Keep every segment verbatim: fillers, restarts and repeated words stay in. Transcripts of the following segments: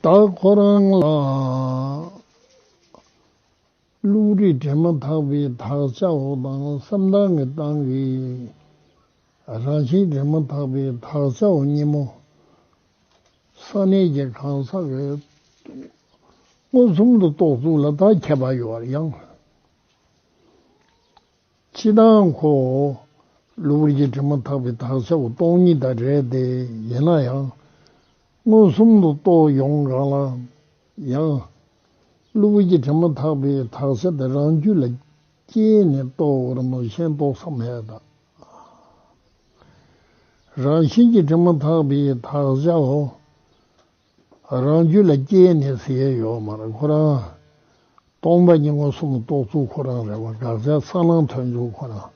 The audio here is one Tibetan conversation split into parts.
ད་ཁོ་རང་ལ་བློ་རིག་དྲི་མ་ཐག་པའི་དག་ཆ་བོ་དང་སེམས་ཐག་གི་སྟེང་གི་རང་བཞིན་དྲི་མ་ཐག་པའི་དག་ཆ་བོ་གཉིས་པོ་ས་གནས་ཀྱི་གང་ཟག་གི་མངོན་སུམ་དུ་རྟོགས་ཚུལ་ལ་ད་ཁྱད་པར་ཡོད་པར་ཡང་། སྤྱིར་བཏང་ཁོ་བློ་བུར་གྱི་དྲི་མ་ཐག་པའི་དག་ཆ་བོ་སྟོང་ཉིད་དང་འབྲེལ་ཏེ་ཡིན་ན་ཡང་། མངོན་སུམ་དུ་རྟོགས་ཡོང་གང་ལ་ཡང་། བློ་བུར་གྱི་དྲི་མ་ཐག་པའི་དག་ཆ་དེ་རང་རྒྱུད་ལ་སྐྱེས་ནས་རྟོགས་པར་མ་གཞན་རྟོགས་ས་མེད་ད། རང་བཞིན་གྱི་དྲི་མ་ཐག་པའི་དག་ཆ་བོ། རང་རྒྱུད་ལ་སྐྱེས་ནས་ཟེར་ཡས་ཡོད་མ་རེད། ཁོ་རང་སྟོང་པ་ཉིད་མངོན་སུམ་རྟོགས་ཚུལ་ཁོ་རང་རེད་བ། དགག་བྱ་གསལ་སྣང་ཐོན་ཚུལ་ཁོ་རང་།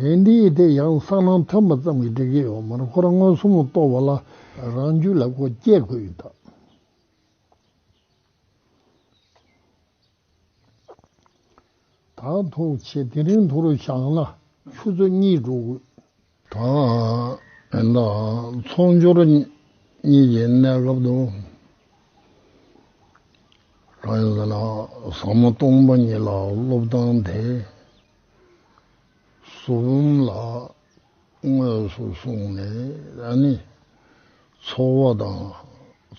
ཡིན་དེ་དེ་ཡང་གསལ་སྣང་ཐོན་པ་ཙམ་གྱིས་འགྲིག་གི་ཡོད་མ་རེད། ཁོ་རང་མངོན་སུམ་རྟོགས་པ་ལ་རང་རྒྱུད་ལ་ཁོ་སྐྱེ་དགོས་ཡོད་ད། ད་ཐུགས་ཆེ། དེ་རིང་ཐུགས་རུ་བཞག་ན་ཆུ་ཚོད་གཉིས་འགྲོ་དགོས། ད་ཨེ་ད་ཚོགས་སྦྱོར་གཉིས་ཀྱི་གནས་སྐབས་དུ་གང་ཡིན་ཟེར་ན། ཟབ་མོ་སྟོང་པ་ཉིད་ལ་སློབ་སྟངས་དེ་གཟུགས་ཕུང་ལ་དངོས་སུ་བཟུང་ནས། ཨ་ནི་ཚོར་བ་དང་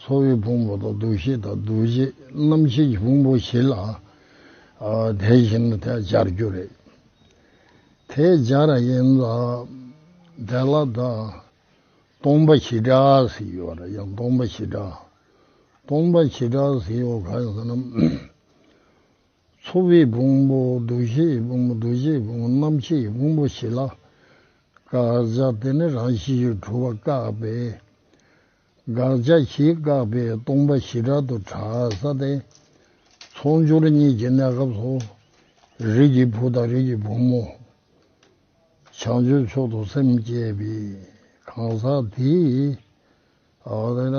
ཚོར་བའི་ཕུང་པོ་དང་། འདུ་ཤེས་དང་འདུ་བྱེད་རྣམ་ཤེས་ཀྱི་ཕུང་པོ་བཞི་ལ་ཨ་དེ་བཞིན་དུ་དེ་སྦྱར་རྒྱུ་རེད། དེ་སྦྱར་ཡིན་ཙང་དེ་ལ་ད་སྟོང་པ་བྱེ་བྲག་ཟེར་ཡོད་རེད། ཡང་སྟོང་པ་བྱེ་བྲག་སྟོང་པ་བྱེ་བྲག་ཟེར་ཡོད་གང་ཡིན་ཟེར་ན། ཚོར་བའི་ཕུང་པོ། འདུ་ཤེས་ཀྱི་ཕུང་པོ། འདུ་བྱེད་ཀྱི་ཕུང་པོ། རྣམ་ཤེས་ཀྱི་ཕུང་པོ་བཞི་ལ་དགག་བྱ་དེ་ནི་རང་བཞིན་གྱིས་གྲུབ་པ་བཀག་པའི། དགག་བྱ་བཞི་བཀག་པའི་སྟོང་པ་བྱེ་བྲག་ཏུ་གྲགས་ས་དེ། ཚོགས་སྦྱོར་གཉིས་ཀྱི་གནས་སྐབས་སུ་རིགས་ཀྱི་བུ་དང་རིགས་ཀྱི་བུ་མོ། བྱང་ཆུབ་མཆོག་ཏུ་སེམས་བསྐྱེད་པའི་གང་ཟག་དེས། ཨ་དེ་ན་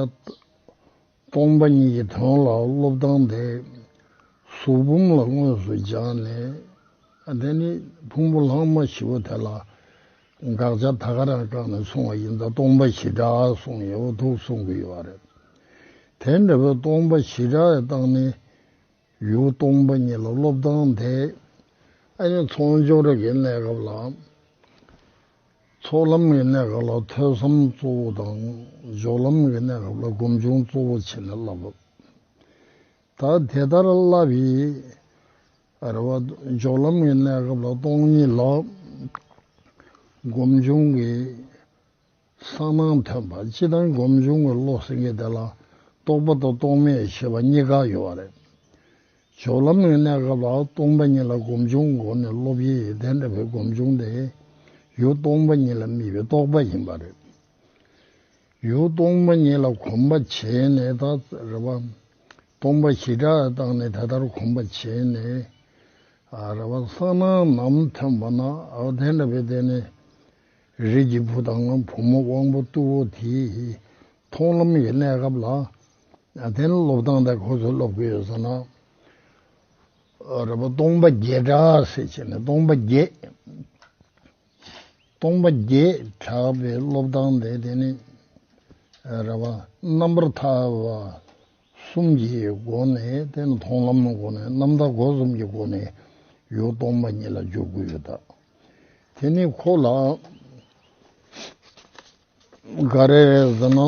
སྟོང་པ་ཉིད་ཀྱི་དོན་ལ་སློབ་སྟངས་དེ་གཟུགས་ཕུང་ལ་དངོས་སུ་སྦྱར་ནས། དེ་ནི་ཕུང་པོ་ལྷག་མ་བཞི་པོ་དེ་ལ་དགག་བྱ་ད་ག་རང་བཀག་ནས་གསུངས་པ་ཡིན་ཙང་། སྟོང་པ་བྱེ་བྲག་གསུངས་ཡོད་འདུག་གསུང་གི་ཡོད་རེད། དེ་འདྲ་བའི་སྟོང་པ་བྱེ་བྲག་གི་སྟེང་ནས་ཡུལ་སྟོང་པ་ཉིད་ལ་སློབ་སྟངས་དེ། ཨ་ནི་ཚོགས་སྦྱོར་གྱི་གནས་སྐབས་ལ། ཚོགས་ལམ་གྱི་གནས་སྐབས་ལ་ཐོས་བསམ་གཙོ་བོ་དང་། སྦྱོར་ལམ་གྱི་གནས་སྐབས་ལ་སྒོམ་བྱུང་གཙོ་བོ་བྱས་ནས་བསླབ། ད་དེ་ལྟར་བསླབ་པའི་རེད་བ། སྦྱོར་ལམ་གྱི་གནས་སྐབས་ལ་སྟོང་ཉིད་ལ་སྒོམ་བྱུང་གི་གསལ་སྣང་ཐོན་པ། སྤྱིར་བཏང་སྒོམ་བྱུང་གི་བློ་ཟེར་མཁན་དེ་ལ་རྟོག་པ་དང་རྟོག་མེད་ཞེས་པ་གཉིས་ཀ་ཡོད་པ་རེད། སྦྱོར་ལམ་གྱི་གནས་སྐབས་ལ་སྟོང་པ་ཉིད་ལ་སྒོམ་བྱུང་སྒོ་ནས་སློབ་ཡིན། དེ་འདྲ་བའི་སྒོམ་བྱུང་དེ་ཡུལ་སྟོང་པ་ཉིད་ལ་དམིགས་པའི་རྟོག་པ་ཡིན་པ་རེད། ཡུལ་སྟོང་པ་ཉིད་ལ་གོམས་པ་བྱས་ནས། ད་རེད་བ། སྟོང་པ་བྱེ་བྲག་བཏང་ནས་དེ་ལྟར་གོམས་པ་བྱས་ནས། ཨ་རེད་བ། གསལ་སྣང་ནམ་ཐོན་པ་ན། ཨ་དེ་འདྲ་བའི་དེ་ནི་རིགས་ཀྱི་བུ་དང་བུ་མོ་དབང་པོ་རྟུལ་པོ་དེས་མཐོང་ལམ་གྱི་གནས་སྐབས་ལ། ཨ་དེ་ནི་སློབ་སྟངས་དེ་ཁོ་ཚོས་སློབ་དགོས་ཡོད་ཟེར་ན། ཨ་རེད་བ། སྟོང་པ་བརྒྱད་གྲགས་ཟེར་བྱས་ནས་སྟོང་པ་བརྒྱད། སྟོང་པ་བརྒྱད་གྲགས་པའི་སློབ་སྟངས་དེ། དེ་ནི་རེད་བ། རྣམ་པར་ཐར་པ་གསུམ་གྱི་སྒོ་ནས། དེ་ནི་མཐོང་ལམ་གྱི་སྒོ་ནས། རྣམ་ཐར་སྒོ་གསུམ་གྱི་སྒོ་ནས་ཡུལ་སྟོང་པ་ཉིད་ལ་འཇུག་དགོས་ཡོད་ད། དེ་ནི་ཁོ་ལ་ག་རེ་རེད་ཟེར་ན།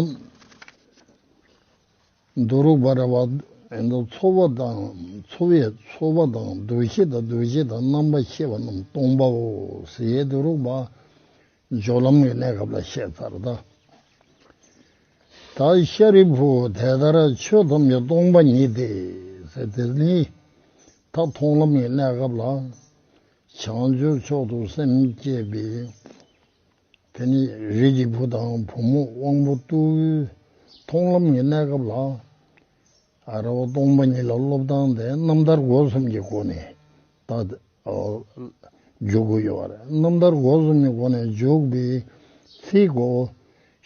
འདུ་རུག་པ་རེད་བ། ཨེ་འདུ་ཚོར་བ་དང་། ཚོར་བའི་ཚོར་བ་དང་། འདུ་ཤེས་དང་། འདུ་བྱེད་དང་། རྣམ་པར་ཤེས་པ་རྣམས་སྟོང་པའོ་ཟེར་ཡས་འདུ་རུག་པ། སྦྱོར་ལམ་གྱི་གནས་སྐབས་ལ་བཤད་ཚར་ད། ད་ཤཱ་རིའི་བུ་དེ་ལྟར་ཆོས་ཐམས་ཅད་སྟོང་པ་ཉིད་དེ་ཟེར། དེ་ནི་ད་མཐོང་ལམ་གྱི་གནས་སྐབས་ལ་བྱང་ཆུབ་མཆོག་ཏུ་སེམས་བསྐྱེད་པའི། དེ་ནི་རིགས་ཀྱི་བུ་དང་བུ་མོ་དབང་པོ་རྟུལ། མཐོང་ལམ་གྱི་གནས་སྐབས་ལ། ཨ་རེད་བ། སྟོང་པ་ཉིད་ལ་སློབ་སྟངས་དེ་རྣམ་ཐར་སྒོ་གསུམ་གྱི་སྒོ་ནས་ད་འཇུག་དགོས་ཡོད་རེད། རྣམ་ཐར་སྒོ་གསུམ་གྱི་སྒོ་ནས་འཇུག་པའི་ཚིག་གོ།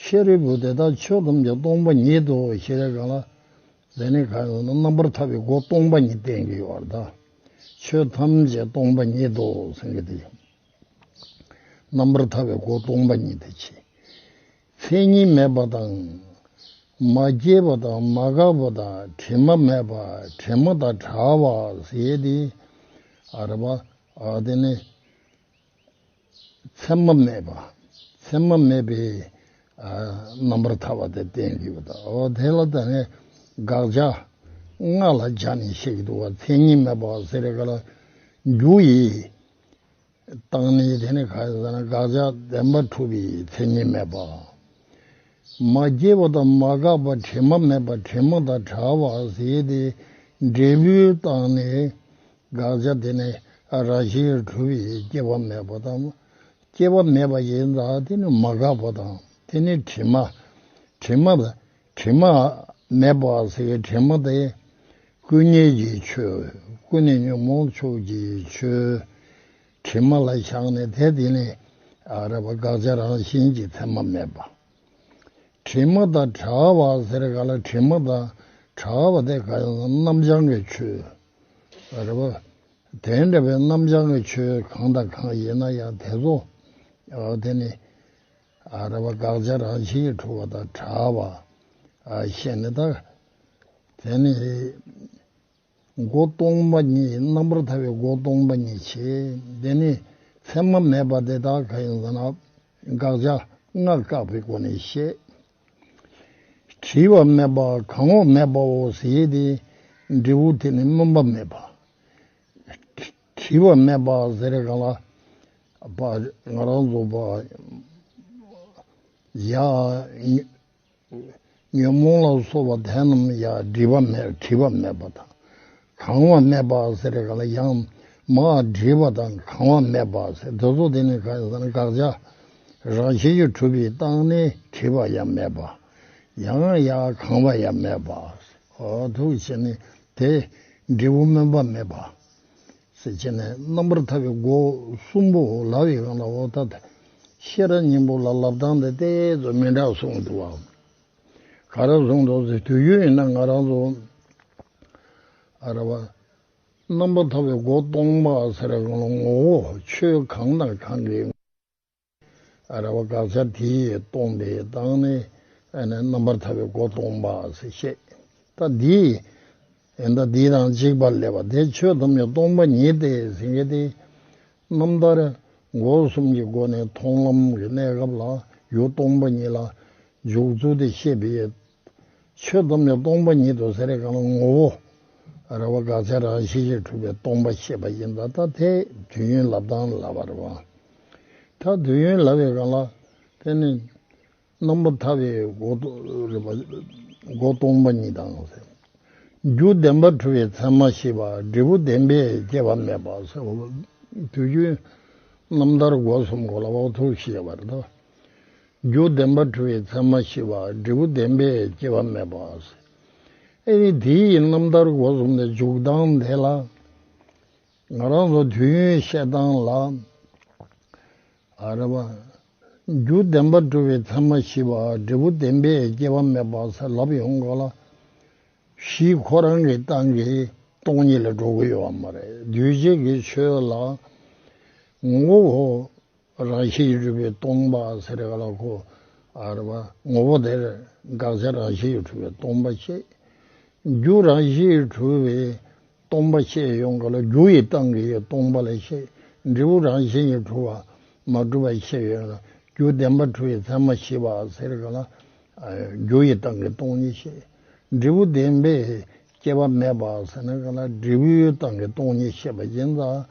ཤཱ་རིའི་བུ་དེ་ལྟར་ཆོས་ཐམས་ཅད་སྟོང་པ་ཉིད་དོ་ཞེས་པའི་སྒང་ལ། དེ་ནི་གང་ཡིན་ན་རྣམ་པར་ཐར་པའི་སྒོ་སྟོང་པ་ཉིད་བསྟན་གྱི་ཡོད་རེད་ད། ཆོས་ཐམས་ཅད་སྟོང་པ་ཉིད་དོ་ཟེར་མཁན་དེ། རྣམ་པར་ཐར་པའི་སྒོ་སྟོང་པ་ཉིད་དེ་ཆེ། མཚན་ཉིད་མེད་པ་དང་ མ་སྐྱེས་པ་དང་མ་འགགས་པ་དང་དྲི་མ་མེད་པ། དྲི་མ་དང་བྲལ་བ་ཟེར་ཡས་དེ། ཨ་རེད་པ། ཨ་དེ་ནི་མཚན་མ་མེད་པ། མཚན་མ་མེད་པའི་ཨ་རྣམ་པར་ཐར་པ་དེ་བསྟན་གྱི་ཡོད་ད། འོ་དེ་ལ་ད་ནི་དགག་བྱ་ལྔ་ལ་སྦྱར་ནས་བཤད་ཀྱི་འདུག་པ། མཚན་ཉིད་མེད་པ་ཟེར་ག་ལ། རྒྱུ་ཡི་སྟེང་ནས་དེ་ནི་ག་རེ་ཟེར་ན། དགག་བྱ་བདེན་པར་གྲུབ་པའི་མཚན་ཉིད་མེད་པ། མ་སྐྱེས་པ་དང་མ་འགགས་པ། དྲི་མ་མེད་པ། དྲི་མ་དང་བྲལ་བ་ཟེར་ཏེ། འབྲས་བུའི་སྟེང་ནས་དགག་བྱ་དེ་ནི་རང་བཞིན་གྱིས་གྲུབ་པའི་སྐྱེ་བ་མེད་པ་དང་། སྐྱེ་བ་མེད་པ་ཡིན་ཙང་དེ་ནི་མ་འགགས་པ་དང་། དེ་ནི་དྲི་མ། དྲི་མ། དྲི་མ་མེད་པ་ཟེར་བའི་དྲི་མ་དེ་ཀུན་ཉོན་གྱི་ཆོས། ཀུན་ནས་ཉོན་མོངས་ཕྱོགས་ཀྱི་ཆོས། དྲི་མ་ལ་བཞག་ནས་དེ་དེ་ནི་ཨ་རེད་པ། དགག་བྱ་རང་བཞིན་གྱིས་མཚན་མ་མེད་པ། དྲི་མ་དང་བྲལ་བ་ཟེར་ག་ལ། དྲི་མ་དང་བྲལ་བ་དེ་ག་ཡང་རྣམ་བྱང་གི་ཆོས་རེད་པ། དེ་འདྲ་བའི་རྣམ་བྱང་གི་ཆོས་གང་དང་གང་ཡིན་ན་ཡང་དེ་ཚོ། ཨ་དེ་ནི་ཨ་རེད་པ། དགག་བྱ་རང་བཞིན་གྱིས་གྲུབ་པ་དང་བྲལ་བ། ཨ་བཤད་ནས་ད། དེ་ནི་སྒོ་སྟོང་པ་ཉིད། རྣམ་པར་ཐར་པའི་སྒོ་སྟོང་པ་ཉིད་བྱས། དེ་ནི་མཚན་མ་མེད་པ་དེ་དག་ག་ཡིན་ཟེར་ན། དགག་བྱ་ལྔ་བཀག་པའི་སྒོ་ནས་བཤད། བྲིས་པ་མེད་པ་གང་བ་མེད་པའོ་ཟེར་ཏེ། འབྲས་བུ་དེ་ནི་སྨོན་པ་མེད་པ། བྲིས་པ་མེད་པ་ཟེར་ག་ལ། པ་ང་རང་ཚོ་པ་ཡ། ཉོན་མོངས་ལ་སོགས་པ་དེ་རྣམས་ཡ་བྲིས་པ་མེད། བྲིས་པ་མེད་པ་དང་། གང་བ་མེད་པ་ཟེར་ག་ལ། ཡང་མ་བྲིས་པ་དང་གང་བ་མེད་པ་ཟེར། དེ་ཚོ་དེ་ནི་ག་ཟེར་ན། དགག་བྱ་རང་བཞིན་གྱིས་གྲུབ་པའི་སྟེང་ནས་བྲིས་པ་ཡང་མེད་པ། ཡང་ཡ་གང་བ་ཡང་མེད་པ། འོ་ཐུགས་བྱས་ནས་དེ་འབྲས་བུ་སྨོན་པ་མེད་པ། ཟེར་བྱས་ནས་རྣམ་པར་ཐར་པའི་སྒོ་གསུམ་པོ་ལབ་པའི་སྒང་ལ། འོ་ད་ཤེས་རབ་སྙིང་པོ་ལ་ལབ་སྟངས་དེ་ཏོག་ཙམ་མི་འདྲ་གསུངས་འདུག་པ། ག་རེ་གསུངས་འདུག་ཟེར། དུས་རྒྱུན་ཡིན་ན་ང་རང་ཚོ་ཨ་རེད་པ། རྣམ་པར་ཐར་པའི་སྒོ་སྟོང་པ་ཟེར་བའི་སྒང་ལ། ངོ་བོ་ཆོས་གང་དང་གང་གི། ཨ་རེད་པ། དགག་བྱ་དེས་སྟོང་པའི་སྟེང་ནས། ཨ་ནི་རྣམ་པར་ཐར་པའི་སྒོ་སྟོང་པ་ཟེར་བཤད། ད་འདི་ཡིན་ད་འདི་དང་གཅིག་པ་ལབ་པ་དེ། ཆོས་ཐམས་ཅད་སྟོང་པ་ཉིད་དེ་ཟེར་མཁན་དེ། རྣམ་ཐར་སྒོ་གསུམ་གྱི་སྒོ་ནས་མཐོང་ལམ་གྱི་གནས་སྐབས་ལ་ཡུལ་སྟོང་པ་ཉིད་ལ་འཇུག་ཚུལ་དེ་བཤད་པའི། ཆོས་ཐམས་ཅད་སྟོང་པ་ཉིད་དོ་ཟེར་བའི་སྒང་ལ། ངོ་བོ་རེད་པ། དགག་བྱ་རང་བཞིན་གྱིས་གྲུབ་པའི་སྟོང་པ་བཤད་པ་ཡིན་ད། ད་དེ་དུས་རྒྱུན་ལབ་སྟངས་ལབ་པ་རེད་པ། ད་དུས་རྒྱུན་ལབ་པའི་སྒང་ལ་དེ་ནི་རྣམ་པར་ཐར་པའི་སྒོ་སྟོང་རེད་པ། སྒོ་སྟོང་པ་ཉིད་དང་ཟེར། རྒྱུ་བདེན་པར་གྲུབ་པའི་མཚན་མ་ཞི་བ། འབྲས་བུ་བདེན་པའི་སྐྱེ་བ་མེད་པ་ཟེར། དུས་རྒྱུན་རྣམ་ཐར་སྒོ་གསུམ་གོ་ལ་བ་ཐུགས་ཤེས་པ་རེད་ད། རྒྱུ་བདེན་པར་གྲུབ་པའི་མཚན་མ་ཞི་བ། འབྲས་བུ་བདེན་པའི་སྐྱེ་བ་མེད་པ། ཨེ་ནི་དེའི་རྣམ་ཐར་སྒོ་གསུམ་དེ་འཇུག་སྟངས་དེ་ལ། ང་རང་ཚོ་དུས་ཡུན་བཤད་སྟངས་ལ། ཨ་རེད་པ། རྒྱུ་བདེན་པར་གྲུབ་པའི་མཚན་མ་ཞི་བ། འབྲས་བུ་བདེན་པའི་སྐྱེ་བ་མེད་པ་ཟེར་ལབ་ཡོང་ག་ལ། གཞི་ཁོ་རང་གི་སྟེང་གི་སྟོང་ཉིད་ལ་འགྲོ་གི་ཡོད་པ་མ་རེད། འདུས་བྱས་ཀྱི་ཆོས་ལ་ངོ་བོ་རང་བཞིན་གྱིས་གྲུབ་པའི་སྟོང་པ་ཟེར་ག་ལ། ཁོ་ཨ་རེད་པ། ངོ་བོ་དེར་དགག་བྱ་རང་བཞིན་གྱིས་གྲུབ་པའི་སྟོང་པ་བཤད། རྒྱུ་རང་བཞིན་གྱིས་གྲུབ་པའི་སྟོང་པ་བཤད་ཡོང་ག་ལ། རྒྱུ་ཡི་སྟེང་གི་སྟོང་པ་ལ་བཤད། འབྲས་བུ་རང་བཞིན་གྱིས་གྲུབ་པ་མ་གྲུབ་པ་བཤད་ཡོང་ལ། རྒྱུ་བདེན་པར་གྲུབ་པའི་མཚན་མ་ཞི་བ་ཟེར་ག་ལ། རྒྱུ་ཡི་སྟེང་གི་སྟོང་ཉིད་བཤད། འབྲས་བུ་བདེན་པའི་སྐྱེ་བ་མེད་པ་ཟེར་ན་ག་ལ། འབྲས་བུའི་སྟེང་གི་སྟོང་ཉིད་བཤད་པ་ཡིན་ཙང་།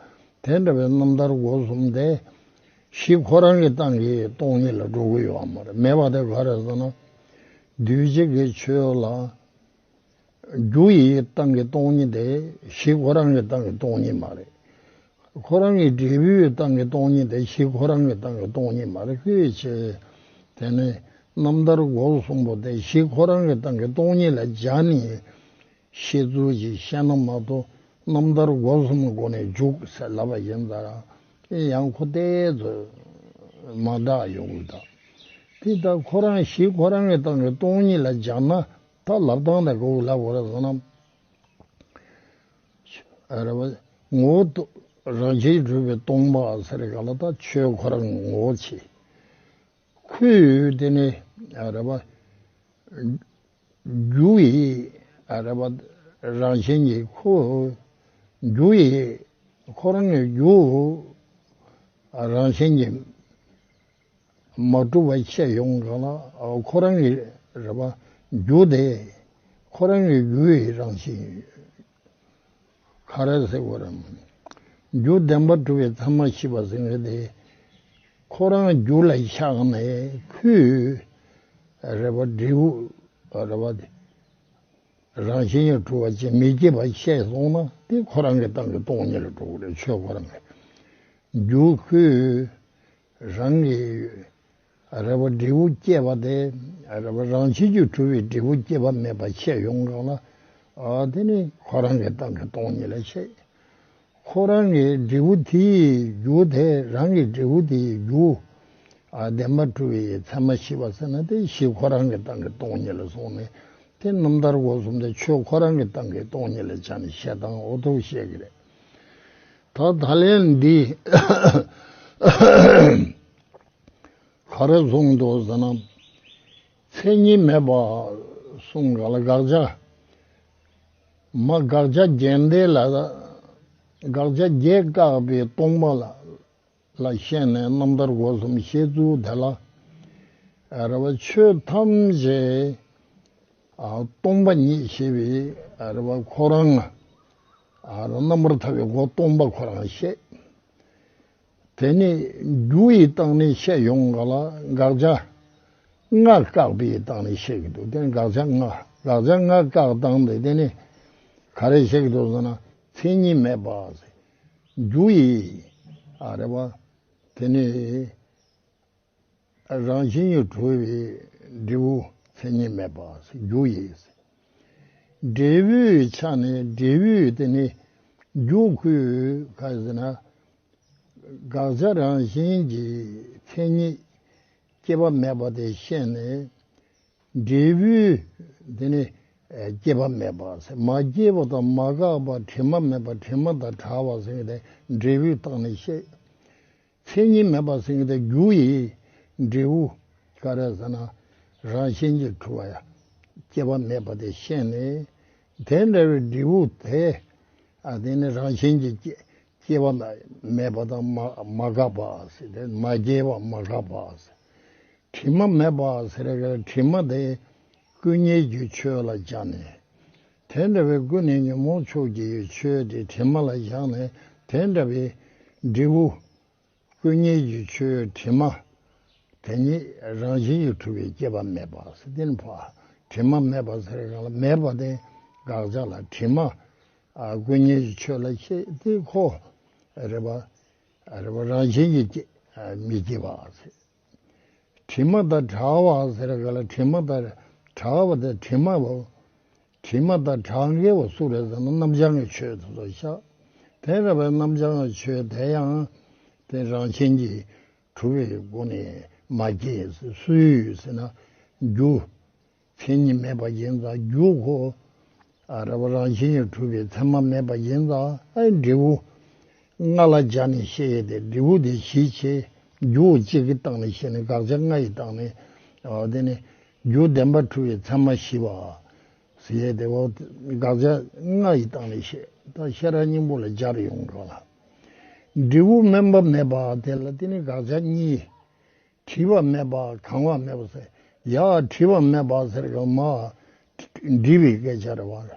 དེ་འདྲ་བའི་རྣམ་ཐར་སྒོ་གསུམ་དེ་གཞི་ཁོ་རང་གི་སྟེང་གི་སྟོང་ཉིད་ལ་འགྲོ་གི་ཡོད་པ་མ་རེད། མེད་པ་དེ་ག་རེ་ཟེར་ན། འདུས་བྱས་ཀྱི་ཆོས་ལ་རྒྱུ་ཡི་སྟེང་གི་སྟོང་ཉིད་དེ་གཞི་ཁོ་རང་གི་སྟེང་གི་སྟོང་ཉིད་མ་རེད། ཁོ་རང་གི་འབྲས་བུའི་སྟེང་གི་སྟོང་ཉིད་དེ་གཞི་ཁོ་རང་གི་སྟེང་གི་སྟོང་ཉིད་མ་རེད། ཁོའི་ཆེ། དེ་ནི་རྣམ་ཐར་སྒོ་གསུམ་པོ་དེ་གཞི་ཁོ་རང་གི་སྟེང་གི་སྟོང་ཉིད་ལ་སྦྱར་ནས་བཤད་ཚུལ་ཅིག་བཤད་ན་མ་གཏོགས། རྣམ་ཐར་སྒོ་གསུམ་སྒོ་ནས་འཇུག་ཟེར་ལབ་པ་ཡིན་ཙང་། ཡང་ཁོ་དེ་ཚོ་མ་འདྲ་ཡོང་གི་ད། དེ་ལྟར་ཁོ་རང་གཞི་ཁོ་རང་གི་སྟེང་གི་སྟོང་ཉིད་ལ་སྦྱར་ན། ད་ལབ་སྟངས་དེ་ག་པར་ལབ་དགོས་རེད་ཟེར་ན། ཨ་རེད་པ། ངོ་བོ་རང་བཞིན་གྲུབ་པའི་སྟོང་པ་ཟེར་ག་ལ། ད་ཆོས་ཁོ་རང་ངོ་བོ་བྱེད། ཁོས་དེ་ནི་ཨ་རེད་པ། རྒྱུ་ཡི་ཨ་རེད་པ། རང་བཞིན་གྱིས་ཁོ། རྒྱུ་ཡི་ཁོ་རང་གི་རྒྱུ་རང་བཞིན་གྱིས་མ་གྲུབ་པ་ཤེས་ཡོང་གང་ལ། ཁོ་རང་གི་རེད་པ། རྒྱུ་དེ་ཁོ་རང་གི་རྒྱུ་ཡི་རང་བཞིན། ག་རེ་ཟེར་དགོས་རེད། རྒྱུ་བདེན་པར་གྲུབ་པའི་མཚན་མ་ཤེས་པ་ཟེར་མཁན་དེ། ཁོ་རང་རྒྱུ་ལ་བཞག་ནས་ཁོའི་རེད་པ། འབྲས་བུ་རེད་པ། རང་བཞིན་གྱིས་གྲུབ་པ་ཅིག་མི་སྐྱེད་པ་ཤེས་སོང་ན། དེ་ཁོ་རང་གི་སྟེང་གི་སྟོང་ཉིད་ལ་འགྲོ་གི་རེད། ཆོས་ཁོ་རང་གི། རྒྱུ་ཁོའི་རང་གི་རེད་པ། འབྲས་བུ་སྐྱེས་པ་དེ་རེད་པ། རང་བཞིན་གྱིས་གྲུབ་པའི་འབྲས་བུ་སྐྱེས་པ་མེད་པ་ཤེས་ཡོང་གང་ལ། ཨ། དེ་ནི་ཁོ་རང་གི་སྟེང་གི་སྟོང་ཉིད་ལ་ཤེས། ཁོ་རང་གི་འབྲས་བུ་དེའི་རྒྱུ་དེ། རང་གི་འབྲས་བུ་དེའི་རྒྱུ། ཨ། བདེན་པར་གྲུབ་པའི་མཚན་མ་ཤེས་པ་ཟེར་ན། དེ་གཞི་ཁོ་རང་གི་སྟེང་གི་སྟོང་ཉིད་ལ་སོང་ནས། དེ་རྣམ་ཐར་སྒོ་གསུམ་དེ་ཆོས་ཁོ་རང་གི་སྟེང་གི་སྟོང་ཉིད་ལ་བྱས་ནས་བཤད་སྟངས་འོ་ཐུག་བཤད་ཀྱི་རེད། ད་ད་ལན་འདི་ག་རེ་གསུངས་འདུག་ཟེར་ན། མཚན་ཉིད་མེད་པ་གསུངས་ག་ལ། དགག་བྱ། མ། དགག་བྱ་རྒྱན་ལྡན་ལ། དགག་བྱ་བརྒྱད་བཀག་པའི་སྟོང་པ་ལ་ལ་བཤད་ནས། རྣམ་ཐར་སྒོ་གསུམ་བཤད་ཚུལ་དེ་ལ། ཨ། རེད་པ། ཆོས་ཐམས་ཅད། ཨ། སྟོང་པ་ཉིད་ཞེས་པའི། ཨ། རེད་པ། ཁོ་རང་། ཨ། རྣམ་པར་ཐར་པའི་སྒོ་སྟོང་པ་ཁོ་རང་བཤད། དེ་ནི་རྒྱུ་ཡི་སྟེང་ནས་བཤད་ཡོང་ག་ལ། དགག་བྱ་ལྔ་བཀག་པའི་སྟེང་ནས་བཤད་ཀྱི་འདུག་དེ་ནི་དགག་བྱ་ལྔ། དགག་བྱ་ལྔ་བཀག་སྟངས་དེ། དེ་ནི་ག་རེ་བཤད་ཀྱི་འདུག་ཟེར་ན། མཚན་ཉིད་མེད་པ་ཟེར། རྒྱུ་ཡི། ཨ། རེད་པ། དེ་ནི་རང་བཞིན་གྱིས་གྲུབ་པའི་འབྲས་བུ་མཚན་ཉིད་མེད་པ་ཟེར། རྒྱུ་ཡི་ཟེར། འབྲས་བུའི་ཆ་ནས། འབྲས་བུ་དེ་ནི་རྒྱུ་ཁོའི། ག་རེ་ཟེར་ན། དགག་བྱ་རང་བཞིན་གྱིས་མཚན་ཉིད་སྐྱེས་པ་མེད་པ་དེ་བཤད་ནས། འབྲས་བུ་དེ་ནི་སྐྱེས་པ་མེད་པ་ཟེར། མ་སྐྱེས་པ་དང་མ་འགགས་པ། དྲི་མ་མེད་པ། དྲི་མ་དང་བྲལ་བ་ཟེར་མཁན་དེ་འབྲས་བུའི་སྟེང་ནས་བཤད། མཚན་ཉིད་མེད་པ་ཟེར་མཁན་དེ་རྒྱུ་ཡི་འབྲས་བུ། ག་རེ་ཟེར་ན། རང་བཞིན་གྱིས་གྲུབ་པ་ཡང་སྐྱེས་པ་མེད་པ་དེ་བཤད་ནས། དེ་འདྲ་བའི་འབྲས་བུ་དེ། ཨ། དེ་ནི་རང་བཞིན་གྱིས་སྐྱེ་སྐྱེས་པ་མེད་པ་དང་མ་མ་འགགས་པ་ཟེར་ཏེ། མ་སྐྱེས་པ་མ་འགགས་པ་ཟེར། དྲི་མ་མེད་པ་ཟེར་ག་ལ། དྲི་མ་དེ་ཀུན་ཉོན་གྱི་ཆོས་ལ་སྦྱར་ནས། དེ་འདྲ་བའི་ཀུན་ནས་ཉོན་མོངས་ཕྱོགས་ཀྱི་ཆོས་དེ་དྲི་མ་ལ་སྦྱར་ནས། དེ་འདྲ་བའི་འབྲས་བུ། ཀུན་ཉོན་གྱི་ཆོས་དྲི་མ་དེ་ཉིད་རང་བཞིན་གྱིས་གྲུབ་པའི་སྐྱེས་པ་མེད་པ་ཟེར། དེ་ནི་ཕ། དྲི་མ་མེད་པ་ཟེར་ག་ལ། མེད་པ་དེ་དགག་བྱ་ལ། དྲི་མ། ཨ། ཀུན་ཉོན་གྱི་ཆོས་ལ་བཤད་དེ། ཁོ་རེད་པ། རེད་པ། རང་བཞིན་གྱིས་སྐྱེ། ཨ། མི་སྐྱེ་བ་ཟེར། དྲི་མ་དང་བྲལ་བ་ཟེར་ག་ལ། དྲི་མ་དང་བྲལ་བ་དེ་དྲི་མ་བོ། དྲི་མ་དང་བྲལ་མཁན་བོ་སུ་རེད་ཟེར་ན། རྣམ་བྱང་གི་ཆོས་དེ་ཚོ་བཞག་དེ་འདྲ་བའི་རྣམ་བྱང་གི་ཆོས་དེ་ཡང་དེ་རང་བཞིན་གྱིས་གྲུབ་པའི་སྒོ་ནས་མ་སྐྱེས་ཟེར། སུ་ཡོད་ཟེར་ན། རྒྱུ་མཚན་ཉིད་མེད་པ་ཡིན་ཙང་། རྒྱུ་ཁོ། ཨ། རེད་པ། རང་བཞིན་གྱིས་གྲུབ་པའི་མཚན་མ་མེད་པ་ཡིན་ཙང་། ཨ། འབྲས་བུ་ལྔ་ལ་སྦྱར་ནས་བཤད་ཡས་དེ། འབྲས་བུ་དེ་གཞི་བྱས། རྒྱུ་གཅིག་གི་སྟེང་ནས་བཤད་ནས། དགག་བྱ་ལྔ་ཡི་སྟེང་ནས། ཨ། དེ་ནི་རྒྱུ་བདེན་པར་གྲུབ་པའི་མཚན་མ་ཞི་བ་ཟེར་ཡས་དེ། འོ། དགག་བྱ་ལྔ་ཡི་སྟེང་ནས་བཤད། ད་ཤེས་རབ་སྙིང་པོ་ལ་སྦྱར་ཡོང་ག་ལ། འབྲས་བུ་སྨོན་པ་མེད་པ་དེ་ལ། དེ་ནི་དགག་བྱ་གཉིས། བྲིས་པ་མེད་པ། གང་བ་མེད་པ་ཟེར། ཡ། བྲིས་པ་མེད་པ་ཟེར་ག་མ། འབྲི་བའི་སྐད་ཆ་རེད་པ།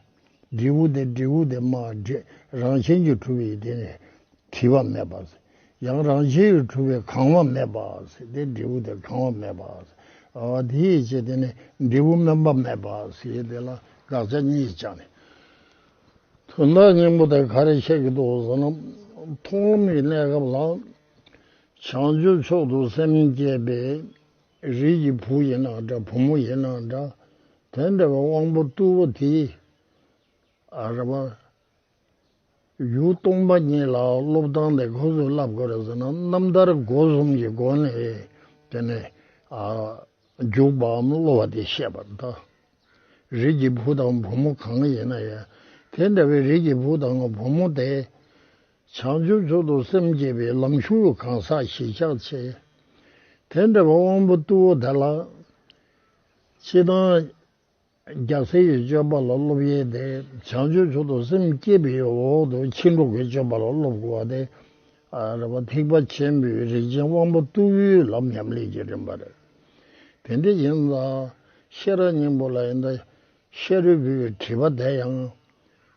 འབྲས་བུ་དེ། འབྲས་བུ་དེ་མ་འབྲི། རང་བཞིན་གྱིས་གྲུབ་པའི་དེ་ནི་བྲིས་པ་མེད་པ་ཟེར། ཡང་རང་བཞིན་གྱིས་གྲུབ་པའི་གང་བ་མེད་པ་ཟེར། དེ་འབྲས་བུ་དེ་གང་བ་མེད་པ་ཟེར། ཨ། དེའི་ཕྱིར་དེ་ནི་འབྲས་བུ་སྨོན་པ་མེད་པ་ཟེར། དེ་ལ་དགག་བྱ་གཉིས་བྱས་ནས། དོན་དག་སྙིང་པོ་དེ་ག་རེ་བཤད་ཀྱི་འདུག་ཟེར་ན། མཐོང་ལམ་གྱི་གནས་སྐབས་ལ། བྱང་ཆུབ་མཆོག་ཏུ་སེམས་བསྐྱེད་པའི་རིགས་ཀྱི་བུ་ཡིན་ན་འདྲ། བུ་མོ་ཡིན་ན་འདྲ། དེ་འདྲ་བའི་དབང་པོ་རྟུལ་པོ་དེས། ཨ། རེད་པ། ཡུལ་སྟོང་པ་ཉིད་ལ་སློབ་སྟངས་དེ་ཁོ་ཚོས་བསླབ་དགོས་རེད་ཟེར་ན། རྣམ་ཐར་སྒོ་གསུམ་གྱི་སྒོ་ནས་དེ་ནས། ཨ། འཇུག་པའམ་སློབ་པ་དེ་བཤད་པ་དང་། རིགས་ཀྱི་བུ་དང་བུ་མོ་གང་ཡིན་ན་ཡང་། དེ་འདྲ་བའི་རིགས་ཀྱི་བུ་དང་བུ་མོ་དེ། བྱང་ཆུབ་མཆོག་ཏུ་སེམས་བསྐྱེད་པའི་ལམ་ཞུགས་གང་ཟག་གཞིར་བཞག་བྱས། དེ་འདྲ་བའི་དབང་པོ་རྟུལ་པོ་དེ་ལ། སྤྱིར་བཏང་ རྒྱལ་སྲས་ཀྱི་སྤྱོད་པ་ལ་སློབ་ཡས་དེ། བྱང་ཆུབ་མཆོག་ཏུ་སེམས་བསྐྱེད་པའི་འོག་ཏུ་ཕྱིན་དྲུག་གི་སྤྱོད་པ་ལ་སློབ་དགོས་པ་དེ། ཨ་རེད་པ། ཐེག་པ་ཆེན་པོའི་རིགས་ཅན་དབང་པོ་རྟུལ་བའི་ལམ་ཉམས་ལེན་གྱི་རིམ་པ་རེད། དེ་འདྲ་ཡིན་ཙང་ཤེས་རབ་སྙིང་པོ་ལ་ཡིན་ད། ཤ་རུས་པའི་དྲི་བ་དེ་ཡང་།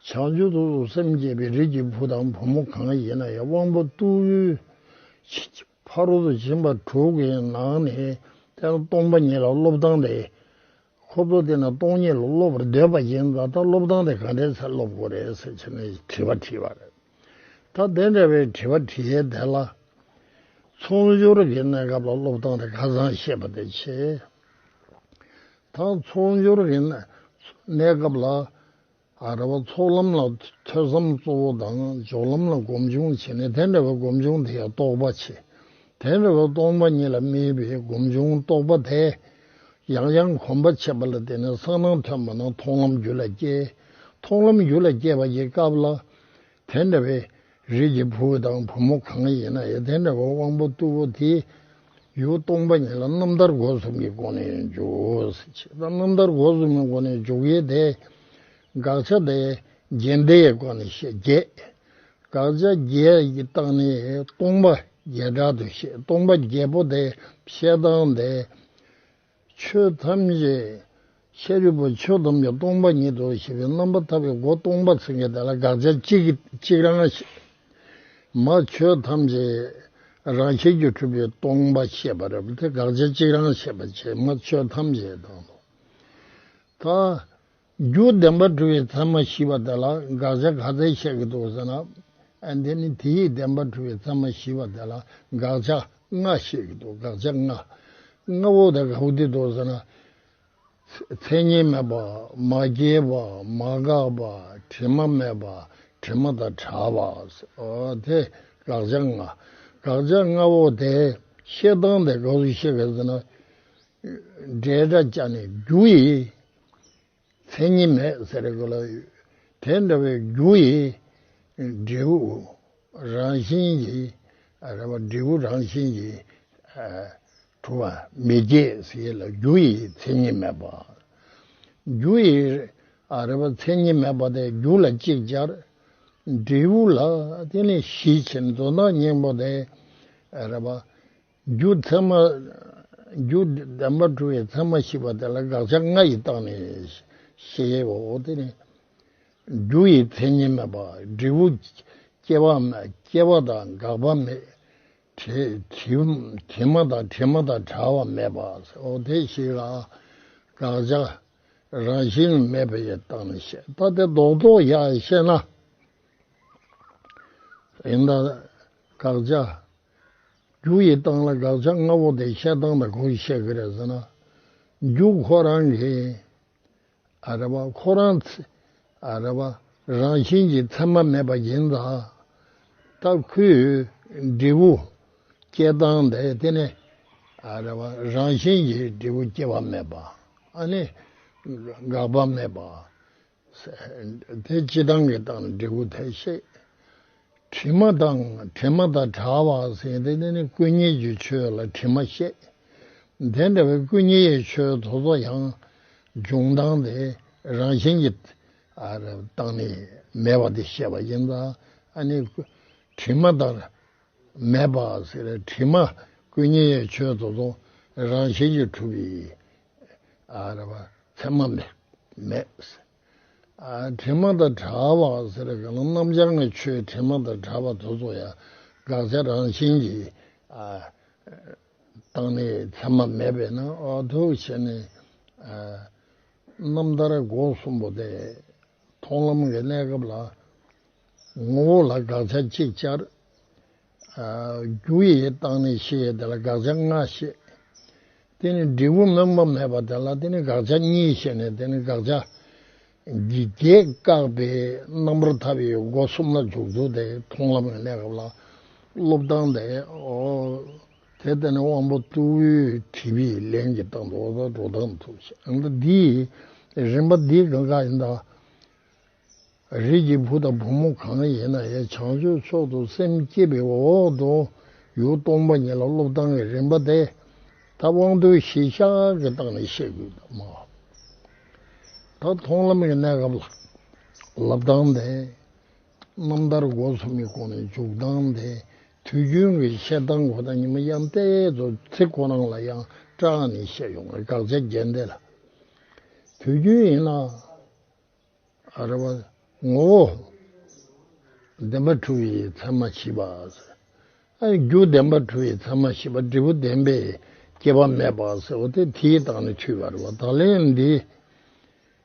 བྱང་ཆུབ་ཏུ་སེམས་བསྐྱེད་པའི་རིགས་ཀྱི་བུ་དང་བུ་མོ་གང་ཡིན་ན་ཡང་དབང་པོ་རྟུལ་བའི་ཕ་རོལ་ཏུ་ཕྱིན་པ་དྲུག་གི་ནང་ནས་དེ་ལ་སྟོང་པ་ཉིད་ལ་སློབ་སྟངས་དེ། ཁོ་ཚོ་དེ་ན་སྟོང་ཉིད་ལ་སློབ་པར་འདོད་པ་ཡིན་ཙང་། ད་སློབ་སྟངས་དེ་ག་འདྲས་སེ་སློབ་དགོས་རེད་ཟེར་བྱས་ནས་དྲི་བ་དྲིས་པ་རེད། ད་དེ་འདྲ་བའི་དྲི་བ་དྲི་ཡས་དེ་ལ། ཚོགས་སྦྱོར་གྱི་གནས་སྐབས་ལ་སློབ་སྟངས་དེ་ཁ་སང་བཤད་པ་དེ་བྱས། ད་ཚོགས་སྦྱོར་གྱི་གནས་སྐབས་ལ། ཨ་རེད་པ། ཚོགས་ལམ་ལ་ཐོས་བསམ་གཙོ་བོ་དང་། སྦྱོར་ལམ་ལ་སྒོམ་བྱུང་བྱས་ནས། དེ་འདྲ་བའི་སྒོམ་བྱུང་དེ་ཡང་རྟོགས་པ་བྱེད། དེ་འདྲ་བའི་སྟོང་པ་ཉིད་ལ་དམིགས་པའི་སྒོམ་བྱུང་རྟོགས་པ་དེ། ཡང་ཡང་གོམས་པ་བྱེད་པ་ལ་བརྟེན་ནས་གསལ་སྣང་ཐོན་པ་ན་མཐོང་ལམ་རྒྱུད་ལ་སྐྱེ། མཐོང་ལམ་རྒྱུད་ལ་སྐྱེས་པ་ཡི་སྐབས་ལ། དེ་འདྲ་བའི་རིགས་ཀྱི་བུ་དང་བུ་མོ་གང་ཡིན་ན་ཡང་། དེ་འདྲ་བའི་དབང་པོ་རྟུལ་བོ་དེ་ཡུལ་སྟོང་པ་ཉིད་ལ་རྣམ་ཐར་སྒོ་གསུམ་གྱི་སྒོ་ནས་འཇུག་ཟེར་བྱས། ད་རྣམ་ཐར་སྒོ་གསུམ་གྱི་སྒོ་ནས་འཇུག་ཡས་དེ། དགག་བྱ་དེ་བརྒྱད་ལྡན་གྱི་སྒོ་ནས་བཤད། བརྒྱད། དགག་བྱ་བརྒྱད་ཀྱི་སྟེང་ནས་སྟོང་པ་བརྒྱད་དྲག་ཏུ་བཤད། སྟོང་པ་བརྒྱད་པོ་དེ་བཤད་སྟངས་དེ། ཆོས་ཐམས་ཅད། ཤ་རུས་པ་ཆོས་ཐམས་ཅད་སྟོང་པ་ཉིད་དོ་ཞེས་པའི་རྣམ་པར་ཐར་པའི་སྒོ་སྟོང་པ་ཟེར་མཁན་དེ་ལ་དགག་བྱ་གཅིག་གཅིག་རང་བཤད། མ་ཆོས་ཐམས་ཅད་རང་བཞིན་གྱིས་གྲུབ་པའི་སྟོང་པ་བཤད་པ་རེད། དེ་དགག་བྱ་གཅིག་རང་བཤད་པ་བྱས། མ་ཆོས་ཐམས་ཅད་དང་། ད་རྒྱུ་བདེན་པར་གྲུབ་པའི་ཚད་མ་ཞེས་པ་དེ་ལ་དགག་བྱ་ག་ཚད་བཤད་ཀྱི་འདུག་ཟེར་ན། ཨ། འདི་ནི་དེའི་བདེན་པར་གྲུབ་པའི་ཚད་མ་ཞེས་པ་དེ་ལ་དགག་བྱ་ལྔ་བཤད་ཀྱི་འདུག། དགག་བྱ་ལྔ། ལྔ་བོ་དེ་ག་བོ་དེ་འདུག་ཟེར་ན། མཚན་ཉིད་མེད་པ། མ་སྐྱེས་པ། མ་འགགས་པ། དྲི་མ་མེད་པ། དྲི་མ་དང་བྲལ་བ། ཨོ། དེ་དགག་བྱ་ལྔ། དགག་བྱ་ལྔ་བོ་དེ་བཤད་སྟངས་དེ་ག་བོ་བཤད་གི་ཟེར་ན། འབྲེལ་སྒྲ་བཅད་ནས་རྒྱུ་ཡི་མཚན་ཉིད་མེད་ཟེར་གི་ལ། དེ་འདྲ་བའི་རྒྱུ་ཡི་འབྲས་བུ་རང་བཞིན་གྱིས། ཨ་རེད་པ། འབྲས་བུ་རང་བཞིན་གྱིས། ཨ། གྲུབ་པ་མི་སྐྱེ་ཟེར་ལ། རྒྱུ་ཡི་མཚན་ཉིད་མེད་པ། རྒྱུ་ཡི། ཨ་རེད་པ། མཚན་ཉིད་མེད་པ་དེ་རྒྱུ་ལ་གཅིག་སྦྱར། འབྲས་བུ་ལ་དེ་ནི་བཞི་བྱས་ནས། དོན་དག་སྙིང་པོ་དེ། ཨ་རེད་པ། རྒྱུ་ཚད་མ། རྒྱུ་བདེན་པར་གྲུབ་པའི་ཚད་མ་ཞེས་པ་དེ་ལ་དགག་བྱ་ལྔ་ཡི་སྟེང་ནས་བཤད་ཡས་འོ། དེ་ནི་རྒྱུ་ཡི་མཚན་ཉིད་མེད་པ། འབྲས་བུ་སྐྱེ་བ་མེད། སྐྱེ་བ་དང་འགག་པ་མེད། དྲི། དྲི། དྲི་མ་དང་། དྲི་མ་དང་བྲལ་བ་མེད་པ། འོ། དེ་ཞིག་ལ་དགག་བྱ་རང་བཞིན་མེད་པ་ཡི་སྟེང་ནས་བཤད། ད་དེ་རྡོག་རྡོག་ཡར་བཤད་ན། ཡིན་ད། དགག་བྱ། རྒྱུ་ཡི་སྟེང་ལ་དགག་བྱ་ལྔ་བོ་དེ་བཤད་སྟངས་དེ་ག་བོ་བཤད་གི་རེད་ཟེར་ན། རྒྱུ་ཁོ་རང་གི། ཨ་རེད་པ། ཁོ་རང་ཚ། ཨ་རེད་པ། རང་བཞིན་གྱིས་ཚད་མ་མེད་པ་ཡིན་ཙང་། ད་ཁོའི་འབྲས་བུ་སྐྱེ་སྟངས་དེ། དེ་ནི། ཨ་རེད་པ། རང་བཞིན་གྱིས་འབྲས་བུ་སྐྱེ་བ་མེད་པ། ཨ་ནི་འགག་པ་མེད་པ། དེ་སྤྱིར་བཏང་གི་སྟེང་ནས་འབྲས་བུ་དེ་བཤད། དྲི་མ་དང་། དྲི་མ་དང་བྲལ་བ་ཟེར་དེ། དེ་ནི་ཀུན་ཉོན་གྱི་ཆོས་ལ་དྲི་མ་བཤད། དེ་འདྲ་བའི་ཀུན་ཉོན་གྱི་ཆོས་དེ་ཚོ་ཡང་འབྱུང་སྟངས་དེ་རང་བཞིན་གྱི། ཨ། སྟེང་ནས་མེད་པ་དེ་བཤད་པ་ཡིན་ཙང་། ཨ་ནི་དྲི་མ་དང་མེད་པ་ཟེར། དྲི་མ། ཀུན་ཉོན་གྱི་ཆོས་དེ་ཚོ་རང་བཞིན་གྱིས་གྲུབ་པའི། ཨ་རེད་པ། ཚད་མ་མེད། མེད། ཨ། དྲི་མ་དང་བྲལ་བ་ཟེར་ག་ལ། རྣམ་བྱང་གི་ཆོས་དྲི་མ་དང་བྲལ་བ་དེ་ཚོ་ཡང་དགག་བྱ་རང་བཞིན་གྱི། ཨ། སྟེང་ནས་ཚད་མ་མེད་པས་ན། འོ། དེ་བྱས་ནས། ཨ། རྣམ་ཐར་སྒོ་གསུམ་པོ་དེ། མཐོང་ལམ་གྱི་གནས་སྐབས་ལ། ངོ་བོ་ལ་དགག་བྱ་གཅིག་སྦྱར། ཨ། རྒྱུ་ཡི་སྟེང་ནས་བཤད་ཡས་དེ་ལ་དགག་བྱ་ལྔ་བཤད། དེ་ནི་འབྲས་བུ་སྨོན་པ་མེད་པ་དེ་ལ་དེ་ནི་དགག་བྱ་གཉིས་བཤད་ནས། དེ་ནི་དགག་བྱ་འདི་བརྒྱད་བཀག་པའི་རྣམ་པར་ཐར་པའི་སྒོ་གསུམ་ལ་འཇུག་ཚུལ་དེ། མཐོང་ལམ་གྱི་གནས་སྐབས་ལ་སློབ་སྟངས་དེ། འོ། དེ་ལྟ་ནི་དབང་པོ་རྟུལ་བོའི་དྲི་བའི་ལན་གྱི་སྟེང་དུ། འོ། ད་འགྲོ་སྟངས་ཐུག་བཤད། ཨ། འདི་རིམ་པ་འདི་གང་ག་ཡིན་ད། རིགས་ཀྱི་བུ་དང་བུ་མོ་གང་ཡིན་ན་ཡང་། བྱང་ཆུབ་མཆོག་ཏུ་སེམས་བསྐྱེད་པའི་འོག་ཏུ་ཡུལ་སྟོང་པ་ཉིད་ལ་སློབ་སྟངས་ཀྱི་རིམ་པ་དེ། ད་དབང་རྟུལ་གཞི་བཞག་གི་སྟེང་ནས་བཤད་དགོས་སམ། ད་མཐོང་ལམ་གྱི་གནས་སྐབས་ལ་ལབ་སྟངས་དེ། རྣམ་ཐར་སྒོ་གསུམ་གྱི་སྒོ་ནས་འཇུག་སྟངས་དེ། དུས་རྒྱུན་གྱི་བཤད་སྟངས་ཁོ་ན་ཉི་མ་ཡང་ཏོག་ཙམ་ཚིག་ཁོ་རང་ལ་ཡང་སྐྲག་ནས་བཤད་ཡོང་བའི་དགག་བྱ་རྒྱན་དེ་ལ། དུས་རྒྱུན་ཡིན་ན། ཨ་རེ་བ། ངོ་བོ་བདེན་པར་གྲུབ་པའི་མཚན་མ་མཆིས་པ་ཟེར། ཨ་རྒྱུ་བདེན་པར་གྲུབ་པའི་མཚན་མ་མཆིས་པ། འབྲས་བུ་བདེན་པའི་སྐྱེ་བ་མེད་པ་ཟེར་བ་དེ་དེའི་སྟེང་ནས་ཚུད་པ་རེད་བ། ད་ལན་འདི་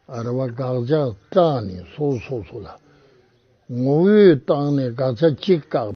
ཨ་རེ་བ། དགག་བྱ་སྐྲག་ནས་སོ་སོ་སོ་ལ་ངོ་བོའི་སྟེང་ནས་དགག་བྱ་གཅིག་བཀག